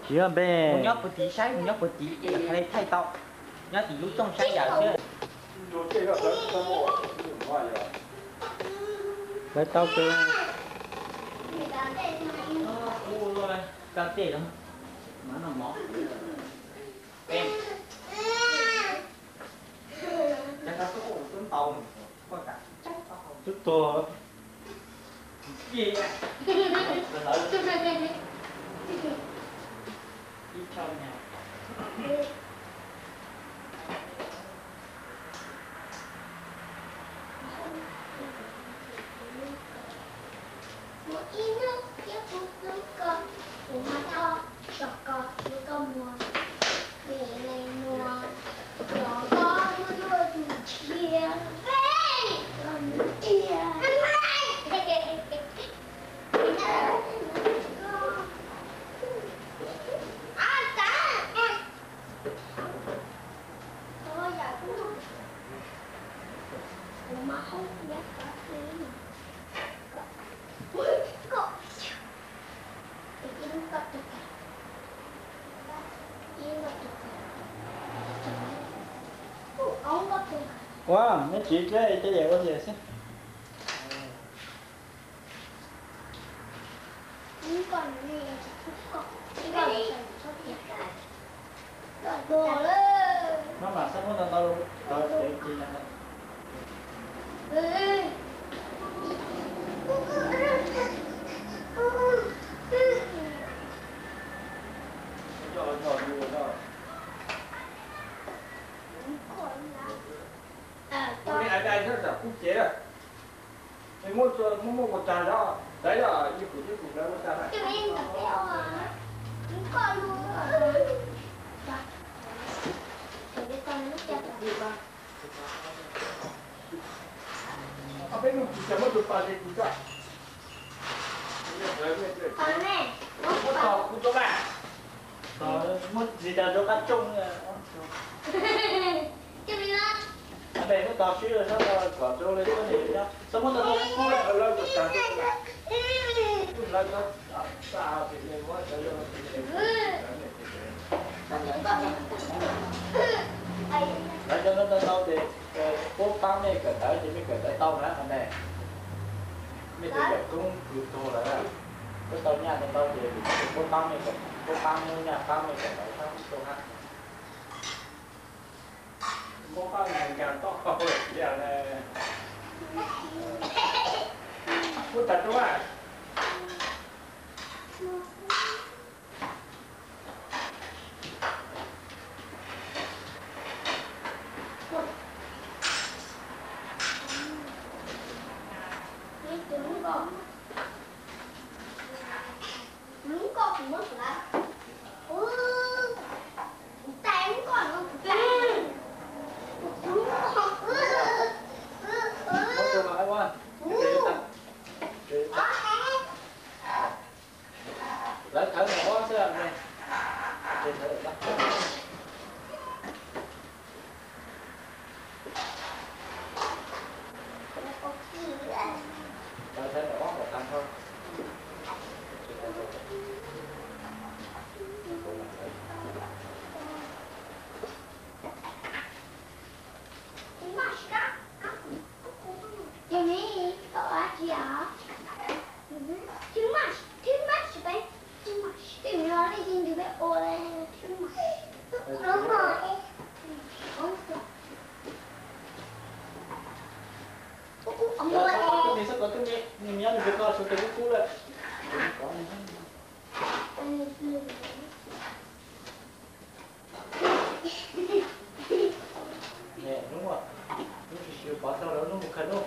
Tsis yog npe. Mus nyob puag tid saib, mus nyob puag tid ces hais li thaij tau. Nyob tim lub rooj saib yam xwb. Lawv tau kawg. Ka tej los mas no mov. Twb tuag. Muaj ib hnub thiab kuv hlub koj, kuv muab tau tso koj hlub koj muag. Vim nais muag los koj muaj luaj tus tshiab, koj mus tiag. Ua, neb tsis dleb cov yam ua yam xwb. Maj mam xab muab ntau ntau rau tod tsev ci na. Kuv li ai dai nyob tsam kuv cev lawm. Muab muab muab ua tag zog, tawv yog ib kuv ib kuv lawv ua tag lawm. Peb lub tsis muab tus pas ces kuv tso. Muab tog kuv tso mas. Muab tsis tas rau qab tsooj. Ab, muab tog swb kom rau li txhob ne, txhob muab tog tog kub lawm. Lawv cov no tau tau ces puab paab mej kawm ntawv ces mej kawm ntawv tau na qhov ntawd. Mej tus yawm koob kws tuag lawm, puab tau nyaj tau ntau ces puab paab mej kawm, puab paab muab nyaj paab mej kawm ntawv tau hab. Muab paab nkaag toj tias, muab tas rua. Lawv thawv ntawm ob xwb ne, ces thawv ntawm no. Lawv thawv ntawm ob kom tag nrho. Too much, too much, too much, babe, too much. Too much, too much, babe. Too much. Too much. Tub me, tub me, nws nyob nws nrug koj suav tes kub kub lawm. Hnub, hnub tsis siv pov tau lawm, hnub mus khaws hnub.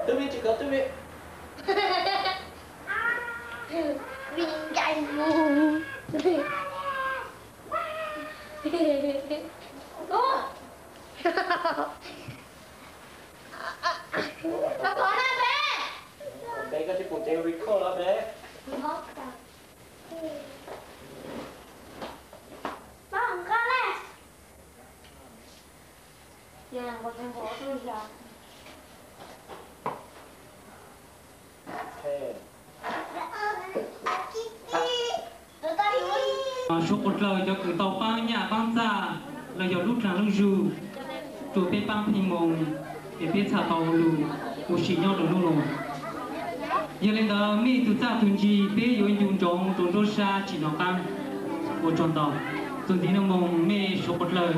Twb vim tsis kov twb vim. Vim ncaim mus. Npe koj tsis pum ces record los npe. Suav quav dlawg cov kws tau paab nyaj paab txag los yog lub dlaag lub zug rua peb paab pheej moog, es peb txhaj tau lug ua si nyob rua nub nua. Yog le ntawd mej tug txaj tug ntsig peb yuav ncu ntsoov rua nruab sab tsim no qaab. Ua tsaug ntau. Txuas ntxiv no moog mej suav quav dlawg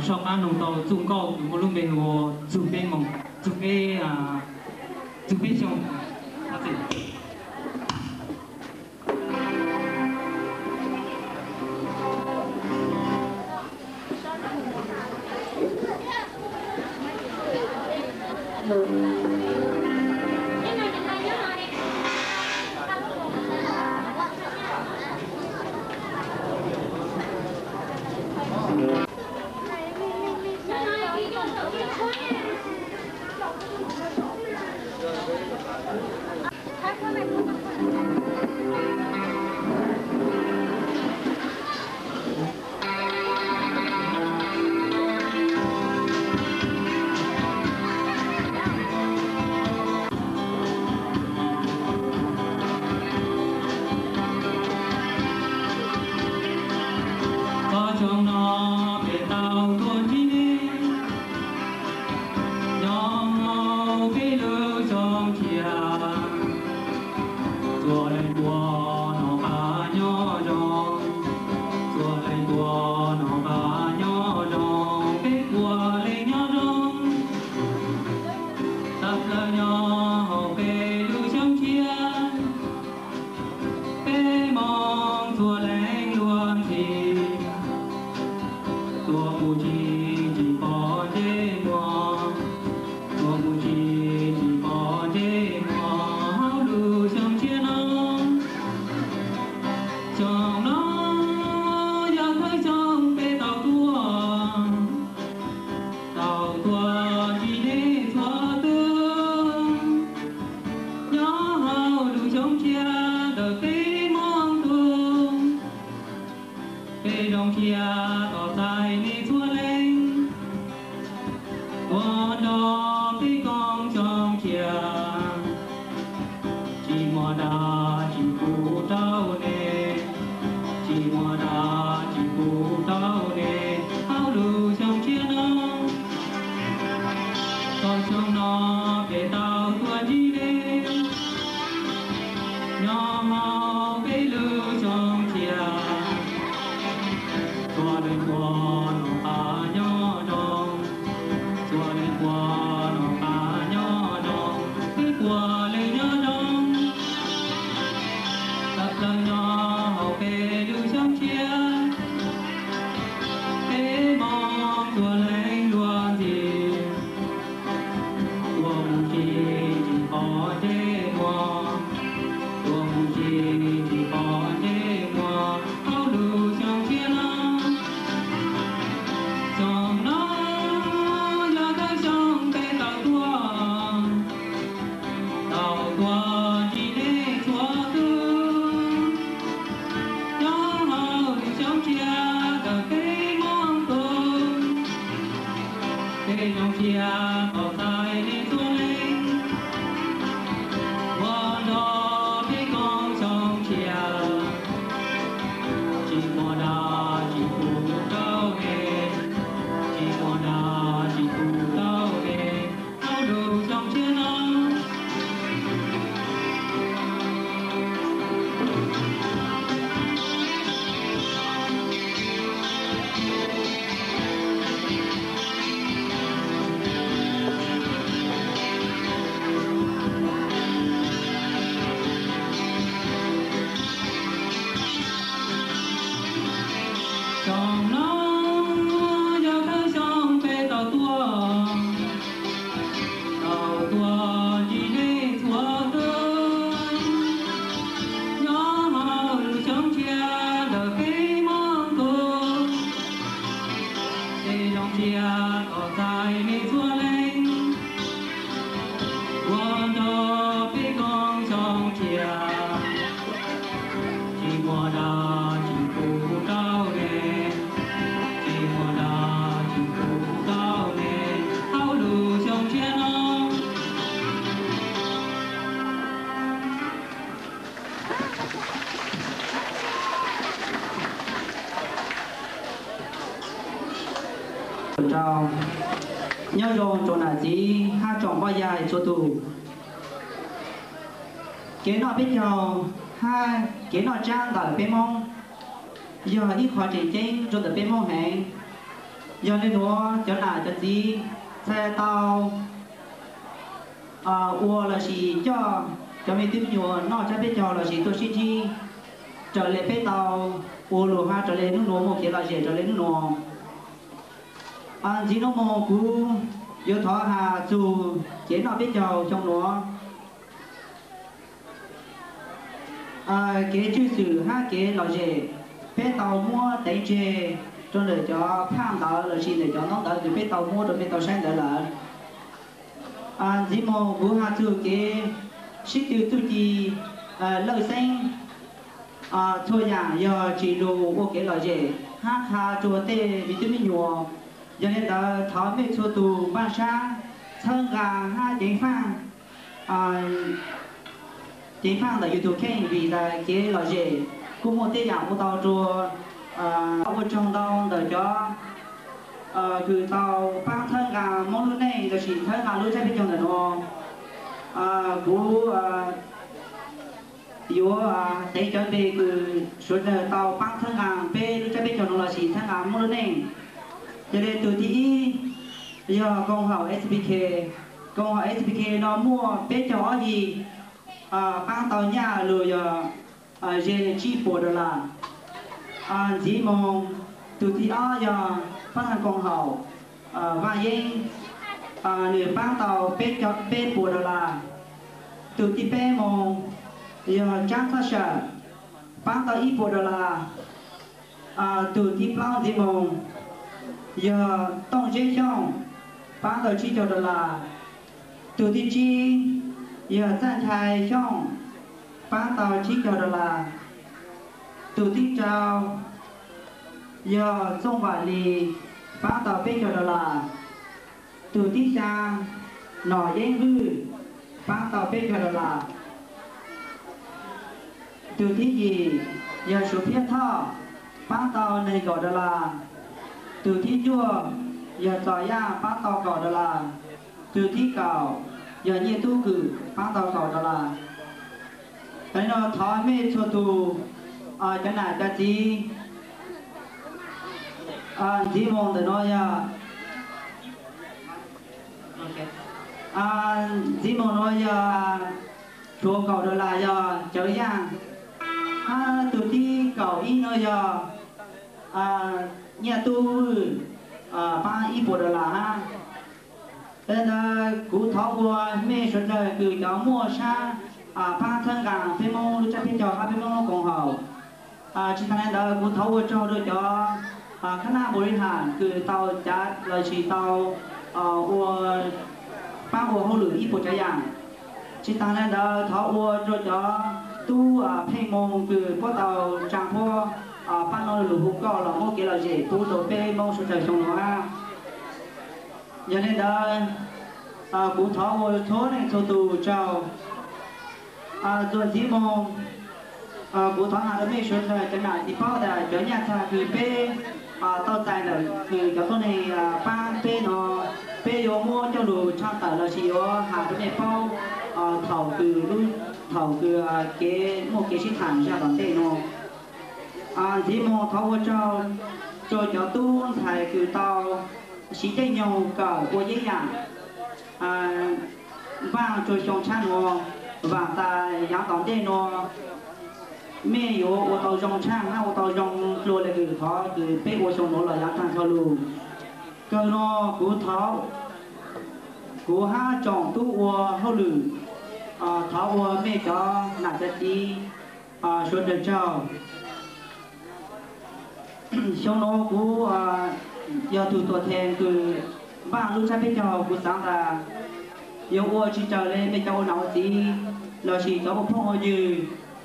soj qaab noog tau txuj nkauj kws muaj lub npe hu ua Txug Peb Moos, Txug Peb, Txug Peb Xyooj. Qhov xyoo no peb tau tuaj ntsib nej, nyob hauv peb lub xyoo tshiab. Zoo siab tos txais nej txhua leej, ua nrog peb koob xyoo tshiab. Tsis muaj dab tsis pub rau nej, tsis muaj dab tsis pub rau nej, hauv lub xyoo tshiab no. Xyoo no yog thawj xyoo peb tau tuaj, tau tuaj ntsib nej txhua tus, nyob hauv lub xyoo tshiab ntawm peb Hmoob txhua. Tej zoo siab tos txais nej txhua leej, ua nrog peb koob xyoo tshiab. Tsis muaj dab tsis pub rau nej, tsis muaj dab tsis pub rau nej, hauv lub xyoo tshiab no. Rau, nyob zoo tsoom nam txiv hab tsoom poj yawg txhua tus. Kev noj peb caug hab kev noj tsab ntawm peb Hmoob yog ib qho tseem ceeb rau ntawm peb Hmoob heev. Yog le nuav cov nam cov txiv txhaj tau ua lossis coj cov me tub me nyuam noj tsab peb caug lossis tuaj sib ntsib raws le peb tau ua lus hab raws le nub nuav muaj kev lom zem raws le nub nuav. Ntxiv nuav moog kuv yuav thov has txug kev noj peb caug xyoo nuav. Kev tswj xwm hab kev lom zem, peb tau muab teev tseg rua ntawm cov phaj ntawv lossis ntawm cov ntaub ntawv kws peb tau muab rua mej tau saib ntawd lawm. Ntxiv moog kuv has txug kev sib tw txuj ci lawj xeeb, txhua yaam yog tsis lug ua kev lom zem hab qha rua tej me tub me nyuam. Yog le ntawd thov mej txhua tug npaaj sab txhawb nqaa hab ceev faaj, ceev faaj ntawm yus tug kheej vim tas kev lom zem kuj muaj tej yaam ua tau rua. Ua tsaug ntau ntawm cov kws tau paab txhawb nqaa Moob lub neej lossis txhawb nqaa lub tsab peb caug ntawm nuav. Kuv yuav teev cov npe kws suav dlawg tau paab txhawb nqaa peb lub tsab peb caug nuav lossis txhawb nqaa Moob lub neej. Yog le tug thib ib yog koom haum S P K. Koom haum S P K no muaj peb caug ob yig, paab tau nyaj lug yog ze tsib puas dollar. Ntxiv moog tug thib ob yog paab tag koom haum Vaaj Yeeb, nwg paab tau peb puas dollar. Tug thib peb moog yog Tsaab Thaj Sam, paab tau ib puas dollar. Tug thib plaub ntxiv moog yog Tooj Zeb Xyooj, paab tau tsib caug dollar. Tug thib tsib yog Txaj Nchai Xyooj, paab tau tsib caug dollar. Tug thib rau yog Txooj Vam Lis, paab tau peb caug dollar. Tug thib xyaa Nom Yeeb Vwj, paab tau peb caug dollar. Tug thib yim yog Suav Phiab Thoj, paab tau neeg nkaum dollar. Tug thib cuaj yog Txom Yaj, paab tau kaum dollar. Tug thib kaum yog Nyiaj Tub Kwm, paab tau kaum dollar. Thaum no thov mej txhua tug, cov nam cov txiv, ntxiv moog ntawm nuav yog, ntxiv moog nuav yog tshuav kaum dollar yog Cawv Yaaj, hab tug thib kaum ib nuav yog Nyiaj Tub Vwj, paab ib puas dollar hab. Yog le ntawd kuv thov ua mej suav dlawg kws cov muaj sab paab txhawb nqaa peb Moob lub tsab peb caug hab peb Moob lub koom haum. Tsis taag le ntawd kuv thov ua tsaug rua cov khab naj npu ri ham kws tau cav lossis tau ua, paab ua hauj lwm ib puas tsav yaam. Tsis taag le ntawd thov ua rua cov tub Pheej Moog kws puab tau tsaa puab paab nub lug hu nkauj los muab kev lom zem pub rua peb Moob suav dlawg xyoo nuav hab. Yog li ntawd, kuv thov ua txhua leej txhua tus tsaug. Txuas ntxiv mus, kuv thov hais rau mej suav dlawg cov nam txiv paub tas cov nyaj txag kws peb tau txais ntawm kws cov tuab neeg pab peb no, peb yuav muab coj lug tshaj tawm lossis yuav has rau mej paub thaum kws lub, thaum kws kev muaj kev sib tham zaj tom ntej no. Ntxiv mus thov ua tsaug rua cov tub ntxhais kws tau siv caij nyoog kawm ua yeeb yam npaaj rua xyoo tshaaj nuav, vaam tas yaav tom ntej nuav mej yuav ua tau zoo tshaaj hab ua tau zoo dlua le kws thov kws peb ua xyoo nuav los yaav taag dhau lug. Kawg no kuv thov, kuv hab tsoom tub ua hauj lwm, thov ua mej cov nam cov txiv suav dlawg tsaug. Xyoo nuav kuv yog tug tuam thees kws npaaj lub tshab peb caug, kuv xaav tas yuav ua tsis tsawg le mej cov ua nam ua txiv lossis cov ua phooj ua ywg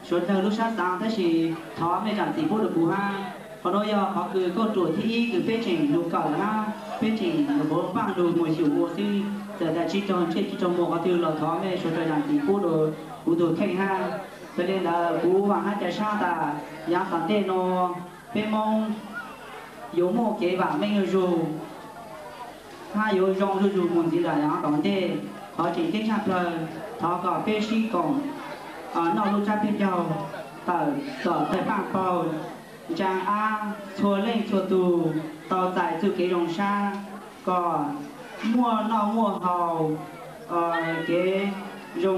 suav dlawg lub sab xaav, tab sis thov mej zaam txim pub rua kuv hab. Qhov nuav yog qhov kws kauj ruam thib ib kws peb tseem lug kawm hab peb tseem yuav npaaj lug moog xyum ua xwb, txawm tas tsis raug ntsej tsis raug muag qhov twg los thov mej suav dlawg zaam txim pub rua kuv tug kheej hab. Yog li ntawd kuv vaam hab ca sab tas yaav tom ntej nuav peb Moob yuav muaj kev vaam meej zuj zug hab yuav zoo zuj zug moog ntxiv lawm yaav tom ntej. Thov tseem ceeb tshaj plawg, thov kom peb sib koom noj lub tshab peb caug tawm tom tawg paaj paug, ntsaa ab txhua leej txhua tug tau txais txuj kev zoo sab, kom muaj noj muaj haus, kev zoo,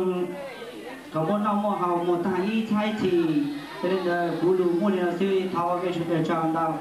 kom muaj noj muaj haus moog taag ib txhab ib txhis. Yog li ntawd kuv lug muaj li no xwb, thov mej suav dlawg tsaug ntau.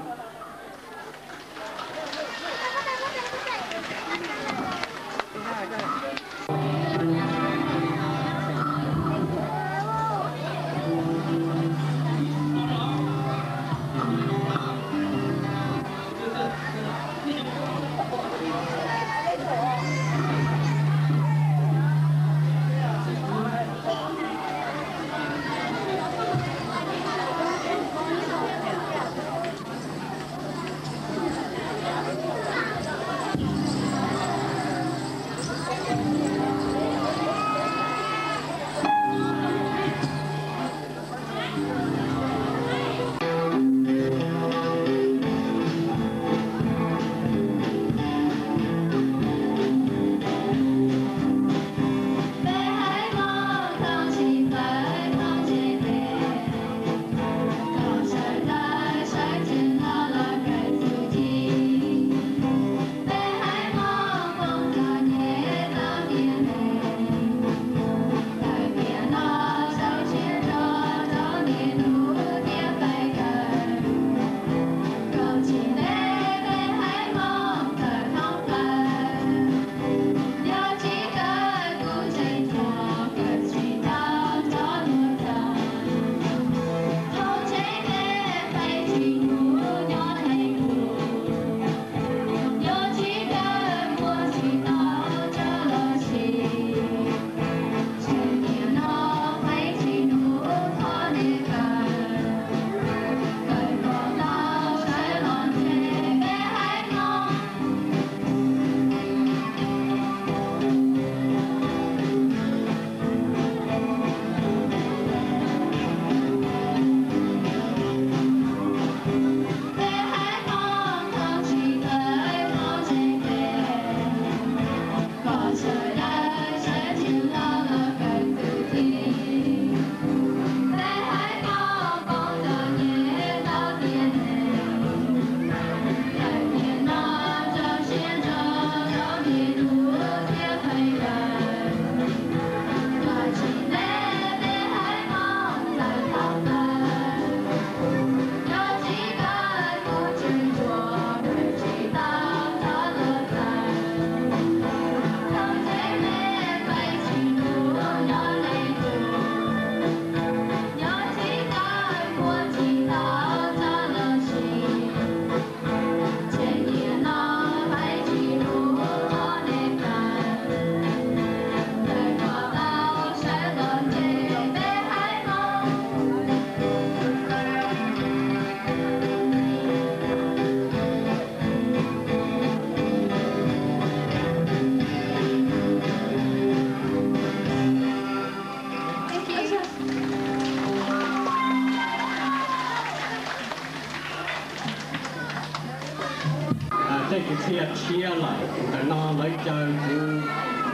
Ntawm no lawv caw kuv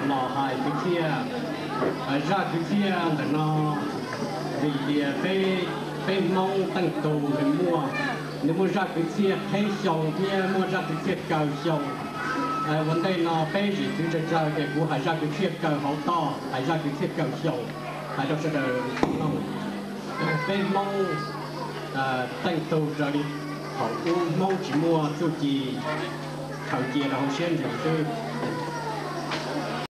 los hais kwv txhiaj, zaj kwv txhiaj ntawm no, vim tias peb, peb Hmoob teej tug nws muaj, nws muaj zaj kwv txhiaj qheb xyoo thiab muaj zaj kwv txhiaj kaw xyoo. Ua ntej no peb zim kwv tsawg tsawg ces kuv hais zaj kwv txhiaj kaw hauv toj, hais zaj kwv txhiaj kaw xyoo, hais rau sawv daws mloog. Peb Hmoob teej tug raws li thaum ub Hmoob tsis muaj txuj ci khaws cia rau hauv siab ntsws xwb.